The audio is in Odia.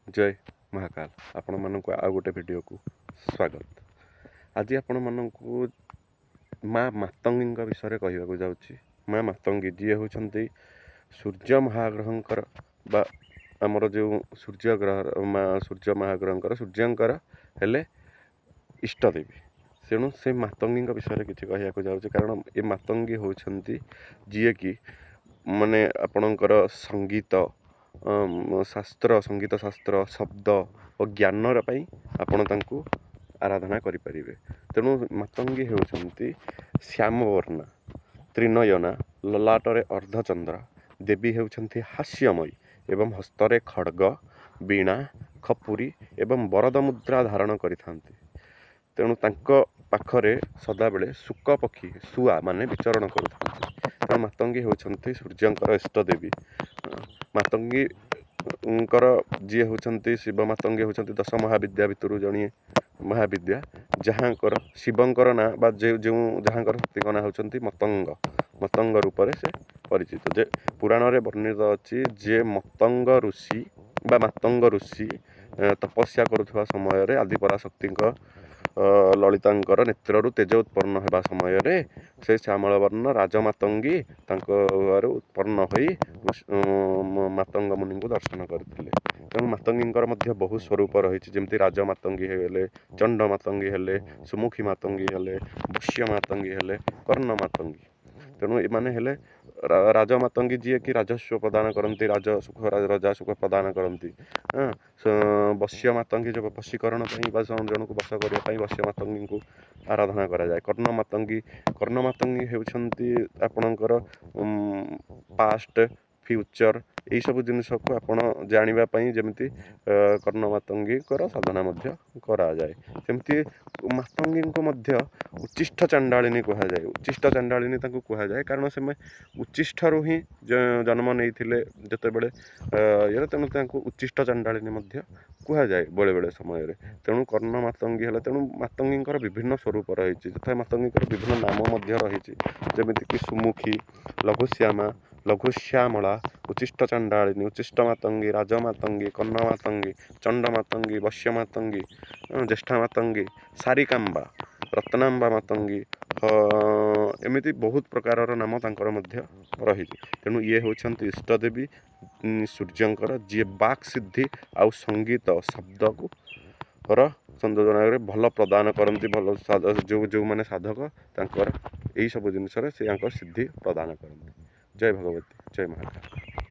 ଜୟ ମହାକାଲ। ଆପଣମାନଙ୍କୁ ଆଉ ଗୋଟେ ଭିଡ଼ିଓକୁ ସ୍ୱାଗତ। ଆଜି ଆପଣମାନଙ୍କୁ ମା ମାତଙ୍ଗୀଙ୍କ ବିଷୟରେ କହିବାକୁ ଯାଉଛି। ମା ମାତଙ୍ଗୀ ଯିଏ ହେଉଛନ୍ତି ସୂର୍ଯ୍ୟ ମହାଗ୍ରହଙ୍କର ବା ଆମର ଯେଉଁ ସୂର୍ଯ୍ୟ ଗ୍ରହର ମା ସୂର୍ଯ୍ୟ ମହାଗ୍ରହଙ୍କର ସୂର୍ଯ୍ୟଙ୍କର ହେଲେ ଇଷ୍ଟଦେବୀ। ତେଣୁ ସେ ମାତଙ୍ଗୀଙ୍କ ବିଷୟରେ କିଛି କହିବାକୁ ଯାଉଛି, କାରଣ ଏ ମାତଙ୍ଗୀ ହେଉଛନ୍ତି ଯିଏକି ମାନେ ଆପଣଙ୍କର ସଙ୍ଗୀତ ଶାସ୍ତ୍ର, ସଙ୍ଗୀତ ଶାସ୍ତ୍ର, ଶବ୍ଦ ଓ ଜ୍ଞାନର ପାଇଁ ଆପଣ ତାଙ୍କୁ ଆରାଧନା କରିପାରିବେ। ତେଣୁ ମାତଙ୍ଗୀ ହେଉଛନ୍ତି ଶ୍ୟାମବର୍ଣ୍ଣା, ତ୍ରିନୟନା, ଲଲାଟରେ ଅର୍ଦ୍ଧଚନ୍ଦ୍ର। ଦେବୀ ହେଉଛନ୍ତି ହାସ୍ୟମୟୀ ଏବଂ ହସ୍ତରେ ଖଡ଼ଗ, ବୀଣା, ଖପୁରୀ ଏବଂ ବରଦ ମୁଦ୍ରା ଧାରଣ କରିଥାନ୍ତି। ତେଣୁ ତାଙ୍କ ପାଖରେ ସଦାବେଳେ ଶୁକ ପକ୍ଷୀ, ଶୁଆ ମାନେ ବିଚରଣ କରୁଥାନ୍ତି। ତେଣୁ ମାତଙ୍ଗୀ ହେଉଛନ୍ତି ସୂର୍ଯ୍ୟଙ୍କର ଇଷ୍ଟ ଦେବୀ। ମାତଙ୍ଗୀଙ୍କର ଯିଏ ହେଉଛନ୍ତି ଶିବ, ମାତଙ୍ଗୀ ହେଉଛନ୍ତି ଦଶ ମହାବିଦ୍ୟା ଭିତରୁ ଜଣେ ମହାବିଦ୍ୟା, ଯାହାଙ୍କର ଶିବଙ୍କର ନାଁ ବା ଯେଉଁ ଯାହାଙ୍କର ଶକ୍ତିଙ୍କ ନାଁ ହେଉଛନ୍ତି ମତଙ୍ଗ। ମତଙ୍ଗ ରୂପରେ ସେ ପରିଚିତ। ଯେ ପୁରାଣରେ ବର୍ଣ୍ଣିତ ଅଛି ଯେ ମତଙ୍ଗ ଋଷି ବା ମାତଙ୍ଗ ଋଷି ତପସ୍ୟା କରୁଥିବା ସମୟରେ ଆଦିପରାଶକ୍ତିଙ୍କ ଲଳିତାଙ୍କର ନେତ୍ରରୁ ତେଜ ଉତ୍ପନ୍ନ ହେବା ସମୟରେ ସେ ଶ୍ୟାମଳ ବର୍ଣ୍ଣ ରାଜମାତଙ୍ଗୀ ତାଙ୍କ ଉତ୍ପନ୍ନ ହୋଇ ମାତଙ୍ଗ ମୁନିଙ୍କୁ ଦର୍ଶନ କରିଥିଲେ। ତେଣୁ ମାତଙ୍ଗୀଙ୍କର ମଧ୍ୟ ବହୁ ସ୍ୱରୂପ ରହିଛି, ଯେମିତି ରାଜମାତଙ୍ଗୀ ହେଲେ, ଚଣ୍ଡ ମାତଙ୍ଗୀ ହେଲେ, ସୁମୁଖୀ ମାତଙ୍ଗୀ ହେଲେ, ବଶ୍ୟ ମାତଙ୍ଗୀ ହେଲେ, କର୍ଣ୍ଣ ମାତଙ୍ଗୀ। ତେଣୁ ଏମାନେ ହେଲେ ରାଜମାତଙ୍ଗୀ ଯିଏକି ରାଜସ୍ୱ ପ୍ରଦାନ କରନ୍ତି, ରାଜ ସୁଖ, ରଜା ସୁଖ ପ୍ରଦାନ କରନ୍ତି। ବଶ୍ୟ ମାତଙ୍ଗୀ ଯେଉଁ ବଶୀକରଣ ପାଇଁ ବା ଜଣକୁ ବଶ କରିବା ପାଇଁ ବଶ୍ୟ ମାତଙ୍ଗୀଙ୍କୁ ଆରାଧନା କରାଯାଏ। କର୍ଣ୍ଣ ମାତଙ୍ଗୀ, କର୍ଣ୍ଣ ମାତଙ୍ଗୀ ହେଉଛନ୍ତି ଆପଣଙ୍କର ପାଷ୍ଟ, ଫ୍ୟୁଚର୍ ଏଇସବୁ ଜିନିଷକୁ ଆପଣ ଜାଣିବା ପାଇଁ ଯେମିତି କର୍ଣ୍ଣ ମାତଙ୍ଗୀଙ୍କର ସାଧନା ମଧ୍ୟ କରାଯାଏ। ସେମିତି ମାତଙ୍ଗୀଙ୍କୁ ମଧ୍ୟ ଉଚ୍ଚିଷ୍ଠ ଚାଣ୍ଡାଳିନୀ କୁହାଯାଏ। ଉଚ୍ଚିଷ୍ଠ ଚାଣ୍ଡାଳିନୀ ତାଙ୍କୁ କୁହାଯାଏ, କାରଣ ସେମାନେ ଉଚ୍ଚିଷ୍ଠରୁ ହିଁ ଜନ୍ମ ନେଇଥିଲେ ଯେତେବେଳେ ଇଏରେ, ତେଣୁ ତାଙ୍କୁ ଉଚ୍ଚିଷ୍ଠ ଚାଣ୍ଡାଳିନୀ ମଧ୍ୟ କୁହାଯାଏ ବେଳେବେଳେ ସମୟରେ। ତେଣୁ କର୍ଣ୍ଣ ମାତଙ୍ଗୀ ହେଲା। ତେଣୁ ମାତଙ୍ଗୀଙ୍କର ବିଭିନ୍ନ ସ୍ୱରୂପ ରହିଛି, ଯଥା ମାତଙ୍ଗୀଙ୍କର ବିଭିନ୍ନ ନାମ ମଧ୍ୟ ରହିଛି, ଯେମିତିକି ସୁମୁଖୀ, ଲଘୁଶ୍ୟାମା, ଲଘୁଶ୍ୟାମଳା, ଉଚ୍ଚିଷ୍ଟ ଚାଣ୍ଡାଳିନୀ, ଉଚ୍ଚିଷ୍ଟ ମାତଙ୍ଗୀ, ରାଜମାତଙ୍ଗୀ, କର୍ଣ୍ଣ ମାତଙ୍ଗୀ, ଚଣ୍ଡ ମାତଙ୍ଗୀ, ବଶ୍ୟ ମାତଙ୍ଗୀ, ଜ୍ୟେଷ୍ଠା ମାତଙ୍ଗୀ, ସାରିକାମ୍ବା, ରତ୍ନାମ୍ବା ମାତଙ୍ଗୀ, ଏମିତି ବହୁତ ପ୍ରକାରର ନାମ ତାଙ୍କର ମଧ୍ୟ ରହିଛି। ତେଣୁ ଇଏ ହେଉଛନ୍ତି ଇଷ୍ଟଦେବୀ ସୂର୍ଯ୍ୟଙ୍କର, ଯିଏ ବାକ୍ ସିଦ୍ଧି ଆଉ ସଙ୍ଗୀତ ଶବ୍ଦକୁ ର ସଂଯୋଜନାରେ ଭଲ ପ୍ରଦାନ କରନ୍ତି। ଭଲ ଯେଉଁ ଯେଉଁମାନେ ସାଧକ ତାଙ୍କର ଏଇସବୁ ଜିନିଷରେ ସେ ୟାଙ୍କ ସିଦ୍ଧି ପ୍ରଦାନ କରନ୍ତି। ଜୟ ଭଗବତୀ, ଜୟ ମହାକାଳ।